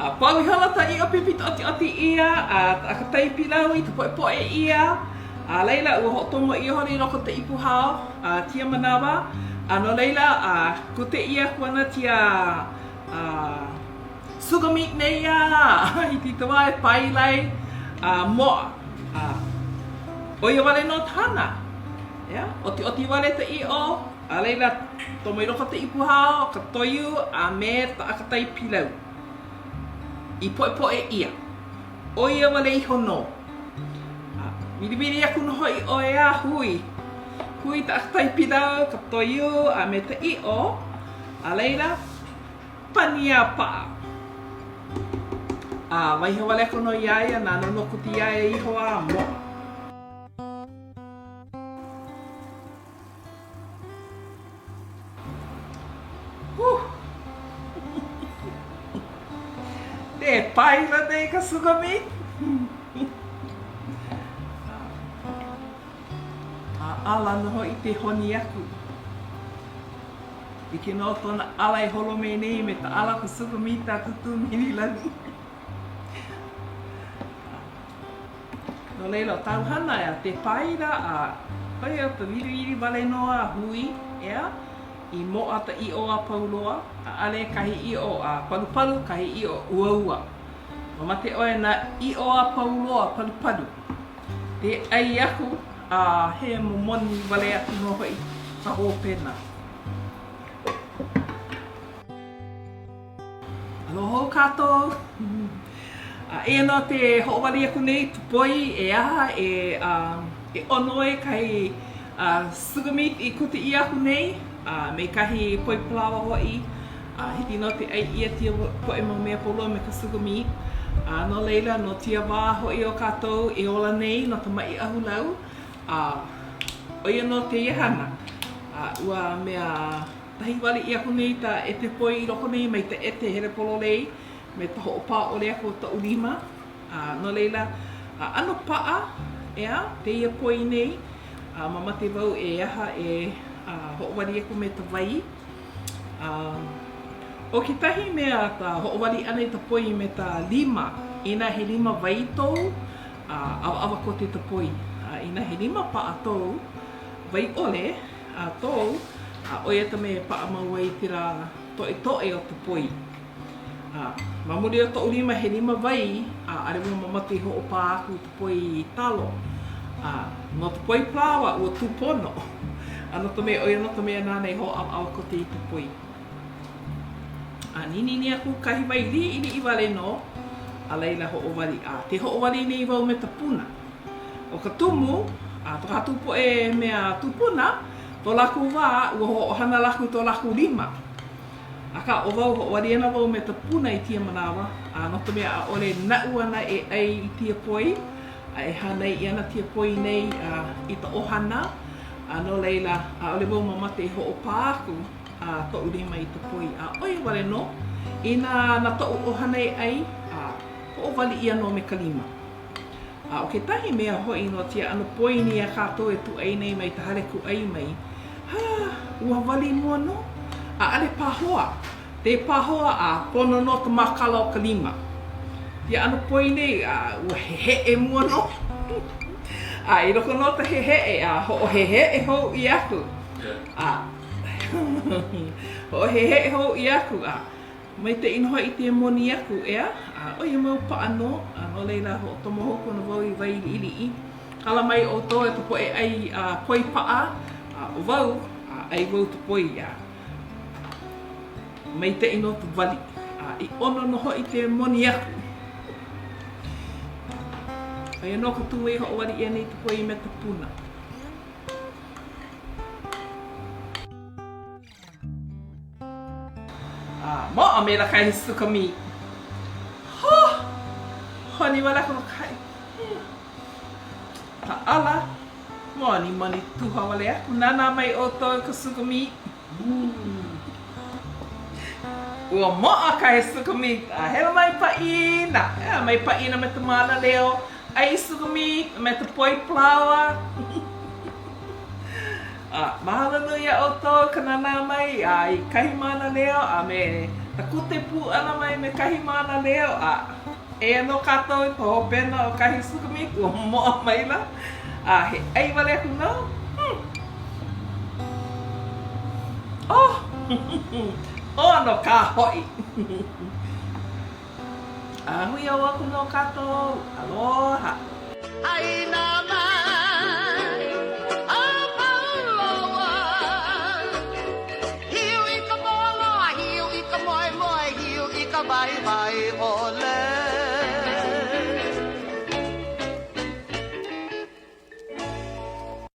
A pau ihola ta ʻiʻo pipi i ʻotiʻoti ʻia, a ta ʻakatai pilau i ka poʻepoʻe ʻia, a laila ua hoʻotomo ʻia hoʻi i loko o ta ipu hao a tia manawa, a no laila, a kute ʻia aku ana tia a sugar meat nei a hiki i ka wā e paila ai a moʻa. A ʻo ia wale nō ta hana. ʻEā, ʻotiʻoti wale ta ʻiʻo, a laila, tomo i loko o ta ipu hao, ka toiu, a me ta ʻakatai pilau i poʻepoʻe ʻia. ʻO ia wale iho nō. A wiliwili aku nō hoʻi ʻoe a hui. Hui ta ʻakatai pilau, ka toiu, a me ta ʻiʻo, a laila, pani a paʻa. A waiho wale aku nō iā ia nāna nō kute iā ia iho a moʻa. Huh. Te paila nei ka sugar meat. A ala nō hoʻi te honi aku. Like nō tona ala e holo mai nei me ta ala o ka sugar meat a Tūtū Mililani. No laila, ʻo tāu hana ea, te paila a ʻo ia ka wiliwili wale nō a hui, ʻea, i moʻa ta ʻiʻo a pau loa, ʻaʻale kahi ʻiʻo a palupalu, kahi ʻiʻo uaua. Mamake ʻoe nā ʻiʻo a pau loa palupalu. Te ʻai aku a he momoni wale aku nō hoʻi ka hopena. Aloha hou kākou. A eia nō te hoʻowali aku nei i ka poi e aha e e ʻono ai kahi sugar meat i kute ʻia aku nei a me kahi poi palaoa hoʻi. A hiki nō te ʻai ʻia tia poʻe mau mea pau loa me ka sugar meat. A no laila, no tia wā hoʻi o kākou e ola nei no ka maʻi ahulau, a ʻo ia nō kēia hana. A ua mea Tahi wale ʻia aku nei ta ʻete poi i loko nei mai ta ʻete hele pololei me ta hoʻopā ʻole aku o toʻu lima. A no laila, a ʻano paʻa, ʻeā, kēia poi nei, a mamake wau e aha e hoʻowali aku me ta wai. A ʻo kekahi mea ta hoʻowali ʻana i ta poi me ta lima, inā he lima wai tou, a ʻawaʻawa kote ta poi. A inā he lima paʻa tou, wai ʻole, a tou, a ʻo ia ka mea e paʻa mau ai kēlā toʻetoʻe o ka poi. A ma muli o toʻu lima he lima wai, a ʻaʻole wau mamake i hoʻopā aku i ka poi talo. A no ka poi palaoa, ua kūpono. A no ka mea, ʻo ia nō ka mea nāna i hōʻawaʻawa koke i ka poi. A ninini aku kahi wai liʻiliʻi wale nō, a laila hoʻowali. A ke hoʻowali nei wau me ka puna. ʻO ka tumu a to kākou poʻe mea tupuna, to lākou wā, ua hoʻohana lākou i to lākou lima. Akā, ʻo wau, hoʻowali ana wau me ka puna i kēia manawa, a no ka mea, ʻaʻole naʻu ana e ʻai i kēia poi, a e hānai ʻia ana kēia poi nei i ka ʻohana, a no laila, ʻaʻole wau mamake e hoʻopā aku a toʻu lima i ka poi, a ʻo ia wale nō, inā na toʻu ʻohana e ʻai, a hoʻowali ʻia nō me ka lima. A ʻo kekahi mea hoʻi no tia ʻano poini a kākou e kūʻai nei mai ka hale kūʻai mai, hā, ua wali mua nō, ʻaʻale pāhoa, te pāhoa a pono nō ka mākala o ka lima. Ia ʻano poi nei, a ua heheʻe mua nō. A i loko nō o ka heheʻe, a hoʻoheheʻe hou ʻia aku. A hoʻoheheʻe hou ʻia aku, a Maikaʻi nō hoʻi te moni aku, ʻeā? A ʻo ia mau paʻa nō, a no laila hoʻotomo hou aku ana wau i wai liʻiliʻi. Hala mai ʻoukou e ka poʻe ʻai a poi paʻa, a ʻo wau, a ʻai wau ka poi, a maikaʻi nō ka wali, a i ʻono nō hoʻi te moni aku. ʻO ia nō ka tumu i hoʻowali ʻia nei ka poi me ka puna. A moʻa maila kahi suka meat. Huh! Honi wale aku no kahi. Hmm. Ka ʻala. Moni moni tuha wale aku. Nānā mai ʻoukou i ka suka meat. Hmm. Ua moʻa kahi suka meat. A hele mai paʻina. Ea, mai paʻina me ka mānaleo. ʻAi suka meat me ka poi palaoa. A mahalo nui iā ʻoukou ka nānā mai a i kahi mānaleo a me. Ka kute pū ʻana mai me kahi mānaleo, a eia nō kākou i ka hopena o kahi sugar meat, ua moʻa maila, a he ʻai wale aku nō. Hmm. Oh! ʻOno kā hoʻi! A hui hou aku nō kākou. Aloha! ʻAina.